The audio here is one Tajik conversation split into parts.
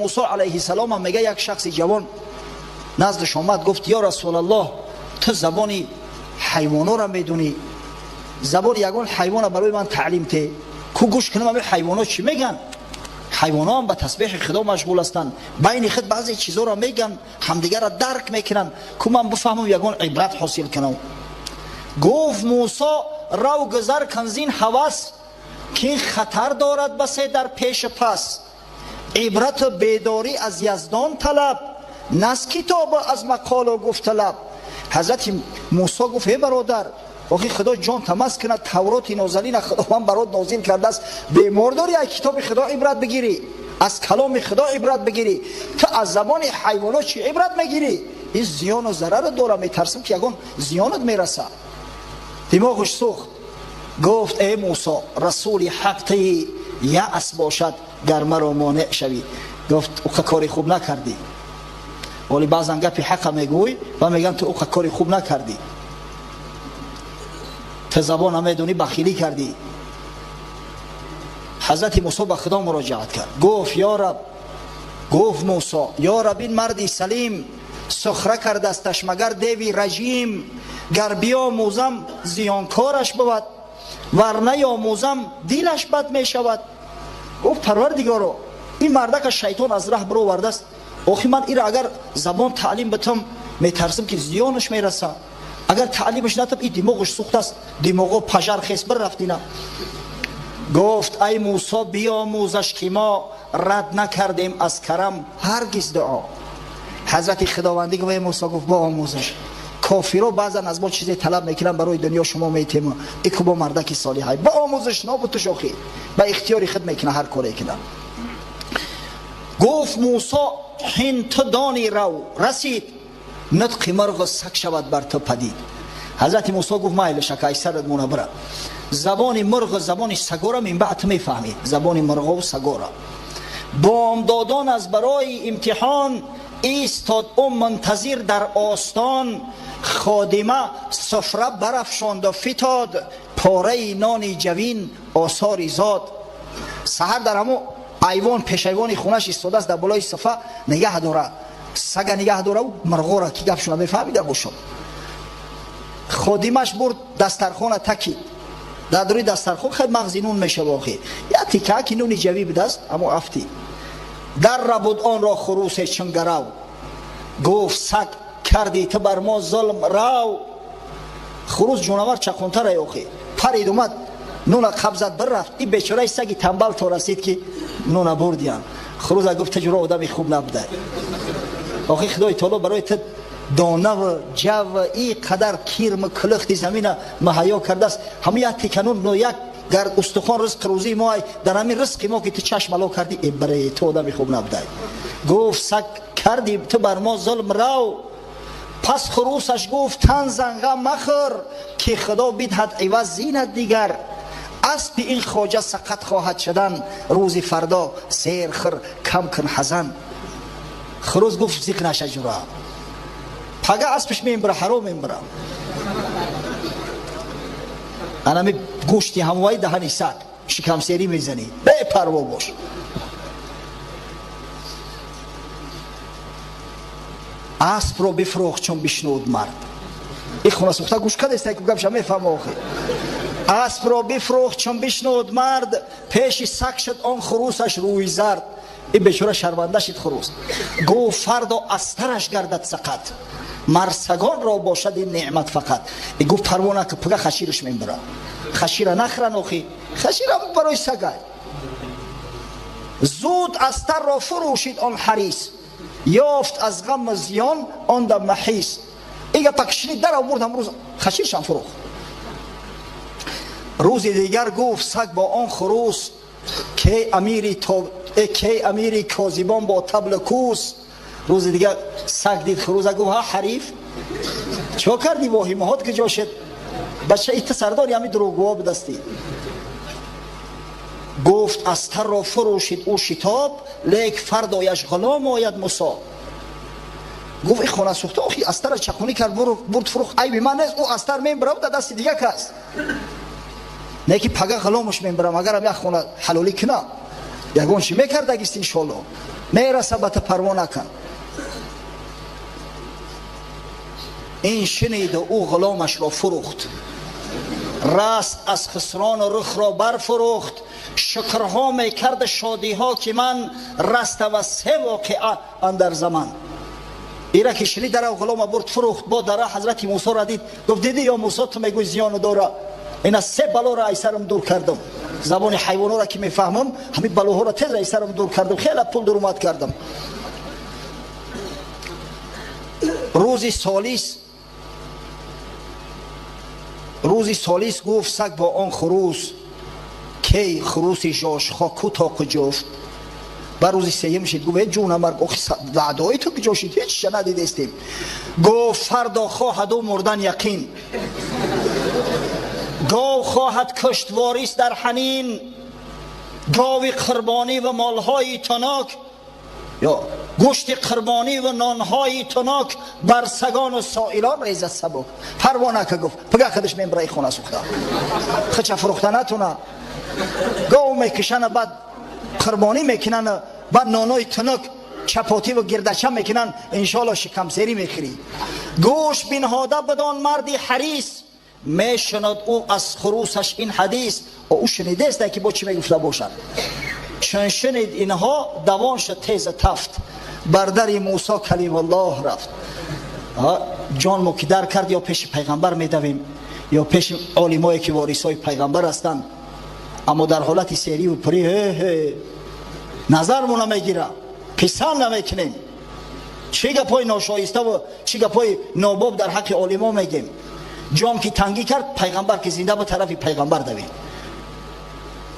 Мусо алайҳиссалом ҳам мега, як шахси ҷавон наздаш омад, гуфт: ё Расулаллоҳ, ту забони ҳайвонора медунӣ, забони ягон ҳайвона барои ман таълим те, ку гӯш кунам ҳамин ҳайвоно чӣ меган. Ҳайвоно ҳам ба тасбеҳи Худо машғул ҳастанд, байни худ баъзе чизоро меган, ҳамдигарро дарк мекунанд, ку ман бифаҳмам, ягон ибрат ҳосил кунам. Гуфт Мусо: рав гузар кун зин ҳавас, ки ин хатар дорад басе дар пешу пас. Ибрату бедорӣ аз Яздон талаб, на аз китобу аз мақолу гуфталаб. Ҳазрати Мусо гуфт: эй бародар, охи Худо ҷон тамас кунад, Тавроти нозалина Худованд барот нозил кардааст, бемор дорӣ аз китоби Худо ибрат бигирӣ, аз каломи Худо ибрат бигирӣ, ту аз забони ҳайвонот чӣ ибрат мегирӣ? Ин зиёну зарарро дорам, метарсам ки ягон зиёнат мерасад. Димоғаш сӯхт, гуфт: эй Мусо, расули ҳақ таи яъс бошад, гар маро монеъ шавӣ. Гуфт: уқа кори хуб накардӣ. Вале баъзан гапи ҳақа мегӯй ва мегӯянд: ту уқа кори хуб накардӣ, ту забон намедонӣ, бахилӣ кардӣ. Ҳазрати Мусо ба Худо муроҷиат кард, гуфт: ё Раб. Гуфт Мусо: ё Раб, ин марди салим сухра кардасташ, магар деви раҷим. Гар биомӯзам, зиёнкораш бувад, вар наёмӯзам, дилаш бад мешавад. Гуфт: Парвардигоро, ин мардака шайтон аз раҳ бировардааст, охи ман ира агар забон таълим битам, метарсам ки зиёнаш мераса, агар таълимаш натам, и димоғаш сӯхтааст, димоғо пажар хес бирафтина. Гуфт: ай Мусо, биомӯзаш, ки мо рад накардем аз карам ҳаргиз дуо. Ҳазрати Худовандӣ гуфт: эй Мусо, гуфт, биомӯзаш. Кофиро баъзан аз мо чизе талаб мекунанд, барои дунё шумо метему, ику бо мардаки солиҳай биомӯзаш, нобутуш, охи ба ихтиёри худ мекуна ҳар коре кунад. Гуфт Мусо: ҳин ту дони рав, расид нутқи мурғу саг шавад бар ту падид. Ҳазрати Мусо гуфт: майли, шака, сарат мона бира, забони мурғу забони сагора мин баъд ту мефаҳмӣ, забони мурғову сагора. Бомдодон аз барои имтиҳон истод ӯ мунтазир дар остон. Ходима суфра барафшонду фитод, пораи нони ҷавин осори зод. Саҳар дар ҳамо айвон, пешайвони хонаш истодааст, дар болои суфа нигаҳ дора, сага нигаҳ дора, мурғора ки гапшона мефаҳмида бошад. Ходимаш бурд дастархона такид, дар рӯи дастархон хел мағзи нун мешава, охи як тикаки нуни ҷавӣ будааст, амо афтид. Дарра буд онро хурусе чунгарав. Гуфт саг: кардӣ ту бар мо зулм, рав. Хурус ҷонавар чақонтара, охи парид, омад, нуна қабзад, бирафт. И бечораи саги тамбал то расид, ки нуна бурдиян. Хуруза гуфт: ту ҷуро одами хуб набуда, охи Худои таоло барои ту донаву ҷав и қадар кирму кулухти замина маҳайё кардааст, ҳамин як тиканун, як гар устухон ризқ рӯзии мо, дар ҳамин ризқи мо ки ту чашм ало кардӣ, эбаре, ту одами хуб набудай. Гуфт саг: кардӣ ту бар мо зулм, рав. Пас хурусаш гуфт: тан занға махӯр, ки Худо бидҳад иваз зинат дигар. Аспи ин хоҷа сақат хоҳад шудан рӯзи фардо, сер хӯр, кам кун ҳазан. Хурус гуфт: зиқ наша ҷура, пага аспиш мембира, ҳаром мембира, анами гӯшти ҳамвои даҳани саг шикамсерӣ мезанӣ, бепарво бош. Аспро бифурӯхт, чун бишнуд мард. И хонасӯхта гӯш кардеста, ку гапша мефаҳма охи. Аспро бифурӯхт, чун бишнуд мард, пеши саг шуд он хурусаш рӯи зард. И бечора шарманда шид хурус. Гуфт: фардо астараш гардад сақат, марсагонро бошад ин неъмат фақат. И гуфт: парво нака, пага хашираш мебара, хашира нахран, охи хашира барои сагай. Зуд астарро фурӯшид он ҳарис, ёфт аз ғаму зиён он дам маҳис. И гапа кишинид, дар овурд, ҳамрӯз хаширшам фурӯхт. Рӯзи дигар гуфт саг бо он хурус: кей амири кей амири козибон бо таблу кӯс. Рӯзи дигар саг дид хуруза, гуфт: ҳа ҳариф, чо кардӣ, воҳимаҳот куҷо шуд, бача, ита сардори ҳами дурӯғгӯҳо будастӣ. Гуфт: астарро фурӯшид ӯ шитоб, лек фардояш ғулом ояд мусо. Гуфт: и хона сӯхта, охи астара чақонӣ кард, бурд фурӯхт, айби ман нест, ӯ астар мебарам дар дасти дига кас, не ки пага ғуломаш мебарам, агарам як хона ҳалолӣ куна, ягон чӣ мекардагист, иншоалло. Мераса ба ту, парво накун. Ин шуниду ӯ ғуломашро фурӯхт, раст аз хусрону рухро барфурӯхт, шукрҳо мекард шодиҳо ки ман раста ва се воқеа андар заман. Ира ки шунид, дара ғулома бурд фурӯхт. Бо дара ҳазрати Мусоро дид, гуфт: «Дидӣ, ё Мусо, ту мегӯй зиёну дора, ина се балоро ай сарам дур кардам. Забони ҳайвонҳоро ки мефаҳмам, ҳамин балоҳоро тез ай сарам дур кардам, хеле пул дурумад кардам». Рӯзи солис, рӯзи солис гуфт саг бо он хурӯс: «Кей хурӯси жошхо ку то куҷофт?» Ба рӯзи сеюм шид, гуфт: «Э ҷунамарг, охи ваъдаҳои ту куҷо шид? Ҳеҷ надидестем». Гуфт: «Фардо хоҳад ӯ мурдан яқин, гов хоҳад кушт ворис дар ҳанин, гови қурбонӣ ва молҳои тунук ё гӯшти қурбонӣ ва нонҳои тунук бар сагону соилон резад сабук». Парво нака, гуфт, пага худаш мембраи хона сӯхта, хича фурӯхта натуна. Гов мекушана, баъд қурбонӣ мекунанд, баъд нонои тунук, чапотӣ ва гирдача мекунанд, иншоалло шикамсерӣ мехӯрӣ. Гӯш бинҳода бидон марди ҳарис, мешунад ӯ аз хурусаш ин ҳадис. Ӯ шунидест, ки бо чӣ мегуфта бошад. Чун шунид инҳо, давон шуд теза тафт, бар дари Мусо калимуллоҳ рафт. Ҷон мо ки дар кард, ё пеши пайғамбар медавем, ё пеши олимое ки ворисҳои пайғамбар ҳастанд. Аммо дар ҳолати серию пурӣ ҳе назармона мегира, писанд намекунем. Чӣ гапҳои ношоиставу чӣ гапҳои нобоб дар ҳаққи олимо мегем. Ҷон ки тангӣ кард, пайғамбар ки зинда, ба тарафи пайғамбар давем.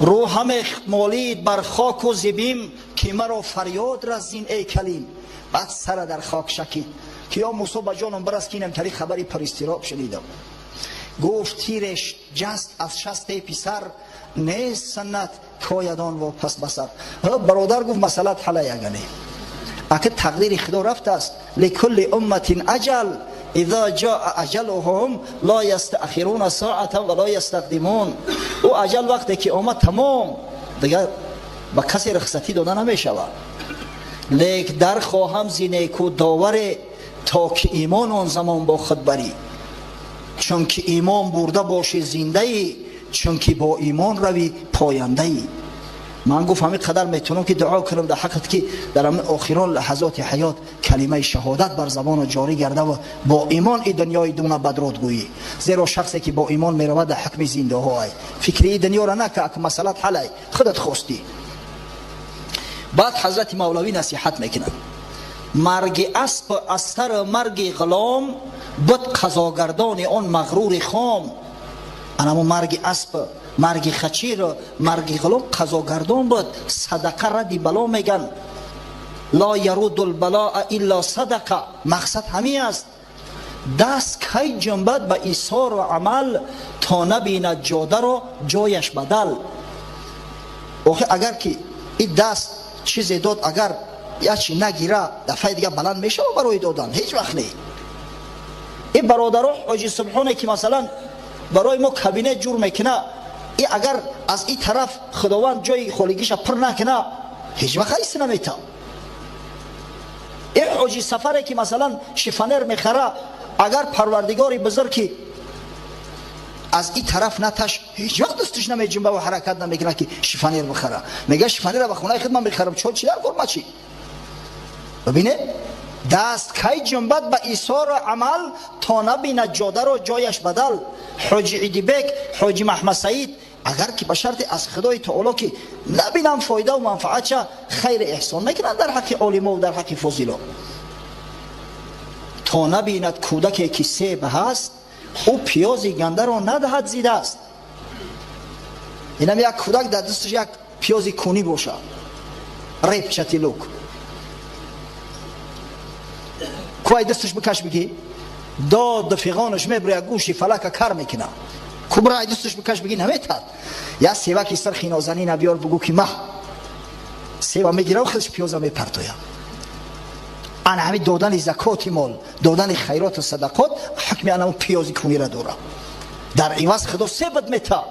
Рӯ ҳаме молид бар хоку зибим, ки маро фарёд разин, эй калим. Баъд сара дар хок шакид, ки ё Мусо, ба ҷоном барас, ки инам тари хабари паристироб шунидам. Гуфт: «Тиреш ҷаст аз шасте писар, нест саннат коядон вопас ба сар». Бародар, гуфт, масъалат ҳала ягане, ака тақдири Худо рафтааст. Ликулли умматин аҷал, إذا جاء أجلهم لا يستأخرون ساعة ولا يستقدمون. Ӯ аҷал вақте ки омад, тамом, дигар ба касе рухсатӣ дода намешавад. Лек дархоҳам зи неку доваре, то ки имон он замон бо худ барӣ, чунки имон бурда бошӣ зиндаӣ, чунки бо имон равӣ пояндаӣ. Ман, гуфт, ҳамин қадар метавонам ки дуо кунам дар ҳаққат, ки дар ҳамин охирон лаҳазоти ҳаёт калимаи шаҳодат бар забоно ҷорӣ гардаву бо имон и дунёи дуна бадрод гӯӣ, зеро шахсе ки бо имон меравад, дар ҳукми зиндаҳо ай. Фикри и дунёра нака, ак масъалат ҳалай, худат хостӣ. Баъд ҳазрати Мавлавӣ насиҳат мекунад: марги асп аз сари марги ғулом буд қазогардони он мағрури хом. Анамо марги асп, марги хачиро, марги ғулом қазогардон буд. Садақа радди бало меган, ла яруду лбалаа илла садақа. Мақсад ҳамин аст: даст кай ҷунбад ба исору амал, то набинад ҷодаро ҷояш бадал. Охи, агар ки и даст чизе дод, агар ячи нагира, дафъаи дига баланд мешава барои додан? Ҳеҷ вақт не. Ин бародаро, ҳоҷи Субҳоне ки масалан барои мо кабинет ҷур мекуна, и агар аз ин тараф Худованд ҷои холигиша пур накуна, ҳеҷ вақт ҳайс намета. Ин ҳоҷи Сафаре ки масалан шифонер мехара, агар Парвардигори бузург ки аз ин тараф наташ, ҳеҷ вақт дасташ намеҷунба ва ҳаракат намекунад ки шифонер бихара. Мега: «Шифонера ба хонаи худ ман мехарам, чо чи дар кор ма чи?» Бибинед, даст кай ҷунбад ба исору амал, то набинад ҷодаро ҷояш бадал. Ҳоҷи Идибек, ҳоҷи Маҳмадсаид, агар ки ба шарти аз Худои таоло ки набинам фоидаву манфаатша, хайри эҳсон мекунанд дар ҳаққи олимову дар ҳаққи фозило. То набинад кӯдаке ки себ ҳаст, ӯ пиёзи гандаро надаҳад зидааст. Инам як кӯдак дар дасташ як пиёзи кунӣ бошад, репчатый лук, кувай дасташ бикаш, бигӣ дод, фиғонаш мебуря, гӯши фалака кар мекуна. Кубра дасташ бикаш, бигӣ наметад. Я севаки сирхи нозанина биёр, бугӯ ки ма сева мегира, худаш пиёза мепартоя. Ана ҳамин додани закоти мол, додани хайроту садақот ҳукми анамун пиёзи кунира дора. Дар иваз Худо себат мета.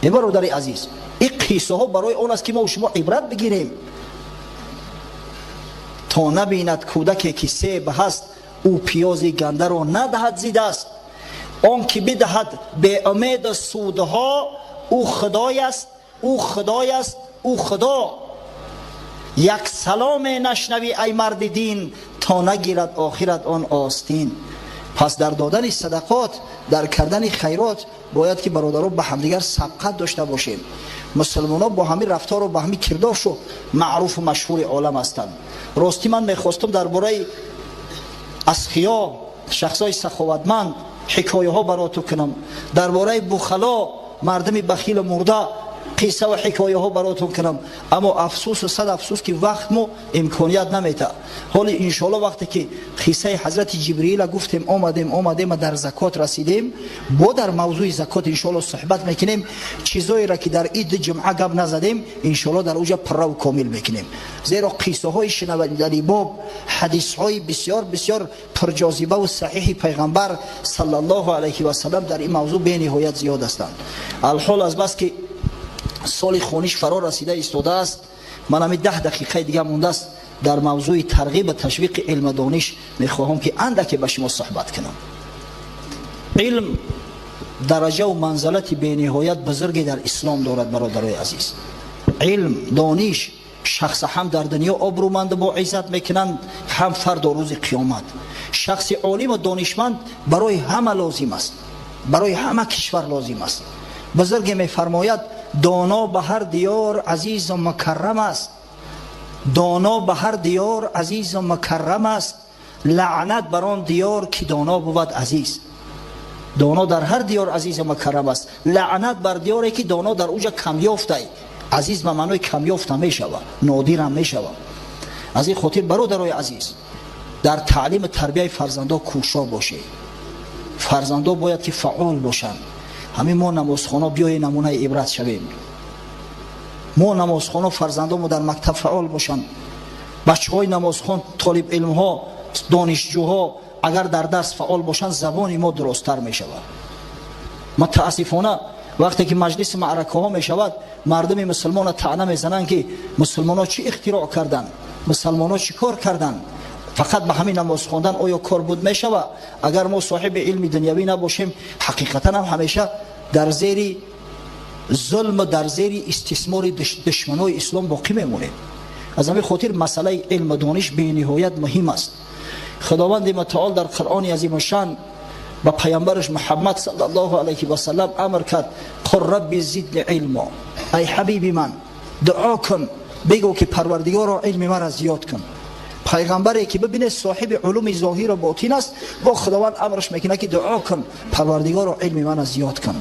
Э бародари азиз, ин қиссаҳо барои он аст, ки мо шумо ибрат бигирем. То набинад кӯдаке, ки себ ҳаст, ӯ пиёзи гандаро надиҳад зи даст. Он ки бидиҳад беумеду судҳо, ӯ худой аст, ӯ худой аст, ӯ худо. Як саломе нашнавӣ, ай марди дин, то нагирад охират он остин. Пас дар додани садақот, дар кардани хайрот бояд ки, бародаро, ба ҳамдигар сабқат дошта бошем. Мусулмонҳо бо ҳамин рафтору ба ҳамин кирдоршу маъруфу машҳури олам ҳастанд. Ростӣ, ман мехостум дар бораи асхиё, шахсҳои саховатманд, ҳикояҳо бароту кунам, дар бораи бухало, мардуми бахилу мурда, қисса ва ҳикояҳо баротон кунам, аммо афсӯсу сад афсӯс, ки вақт мо имконият намета. Ҳоли, иншоалло, вақте ки қиссаи ҳазрати Ҷибриила гуфтем, омадем, омадем, дар закот расидем, бо дар мавзӯи закот, иншоалло, суҳбат мекунем. Чизоеро ки дар иди ҷумъа гап назадем, иншоалло, дар уҷа пурраву комил мекунем, зеро қиссаҳои шинавадари боб, ҳадисҳои бисёр бисёр пурҷозибаву саҳиҳи пайғамбар саллаллоҳу алайҳи васалам дар ин мавзӯъ бениҳоят зиёд ҳастанд. Алҳол, азбаски соли хониш фаро расида истодааст, ман ҳамин 10 дақиқаи дига мондааст, дар мавзӯи тарғиб ташвиқи илму дониш мехоҳам, ки андаке ба шумо суҳбат кунам. Илм дараҷаву манзалати бениҳоят бузурге дар ислом дорад, бародарои азиз. Илм, дониш шахса ҳам дар дунё обрӯманду бо иззат мекунанд, ҳам фардо, рӯзи қиёмат. Шахси олиму донишманд барои ҳама лозим аст, барои ҳама кишвар лозим аст. Бузурге мефармояд: «Доно ба ҳар диёр азизу мукаррам аст, доно ба ҳар диёр азизу мукаррам аст, лаънат бар он диёр, ки доно бувад азиз». Доно дар ҳар диёр азизу мукаррам аст, лаънат бар диёре, ки доно дар уҷа камёфтай. Азиз ба маънои камёфта мешавад, нодирам мешавад. Аз ин хотир, бародарои азиз, дар таълиму тарбияи фарзандо кӯшо бошед. Фарзандо бояд ки фаъол бошанд. Ҳамин мо намозхоно биёе намунаи ибрат шавем. Мо намозхоно, фарзандомо дар мактаб фаъол бошанд. Бачаҳои намозхон, толибилмҳо, донишҷӯҳо агар дар дарс фаъол бошанд, забони мо дурусттар мешавад. Мутаассифона, вақте ки маҷлиси маъракаҳо мешавад, мардуми мусулмона таъна мезананд, ки мусулмонҳо чӣ ихтироъ карданд, мусулмонҳо чӣ кор карданд, фақат ба ҳамин намоз хондан оё кор буд мешавад? Агар мо соҳиби илми дунявӣ набошем, ҳақиқатан ҳам ҳамеша дар зери зулму дар зери истисмори душманои ислом боқӣ мемонем. Аз ҳамин хотир масъалаи илму дониш бениҳоят муҳим аст. Худованди мутаол дар Қуръони азимушшан ба пайғамбараш Муҳаммад саллаллоҳу алайҳи васалам амр кард: «قل رب زدني علما». Ай ҳабиби ман, дуо кун, бигӯ, ки Парвардигоро, илми маро зиёд кун. Пайғамбаре ки, бибинед, соҳиби улуми зоҳиру ботин аст, бо Худованд амраш мекунад, ки дуо кун: «Парвардигоро, илми мана зиёд кун».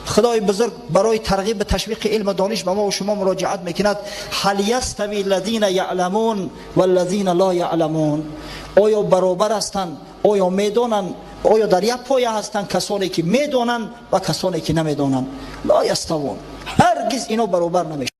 Худои бузург барои тарғиб ташвиқи илму дониш ба мо шумо муроҷиат мекунад: «هل يستوي الذين يعلمون والذين لا يعلمون». Оё баробар ҳастанд? Оё медонанд? Оё дар як поя ҳастанд касоне, ки медонанд, ва касоне, ки намедонанд? لا يستوون. Ҳаргиз ино баробар намешаванд.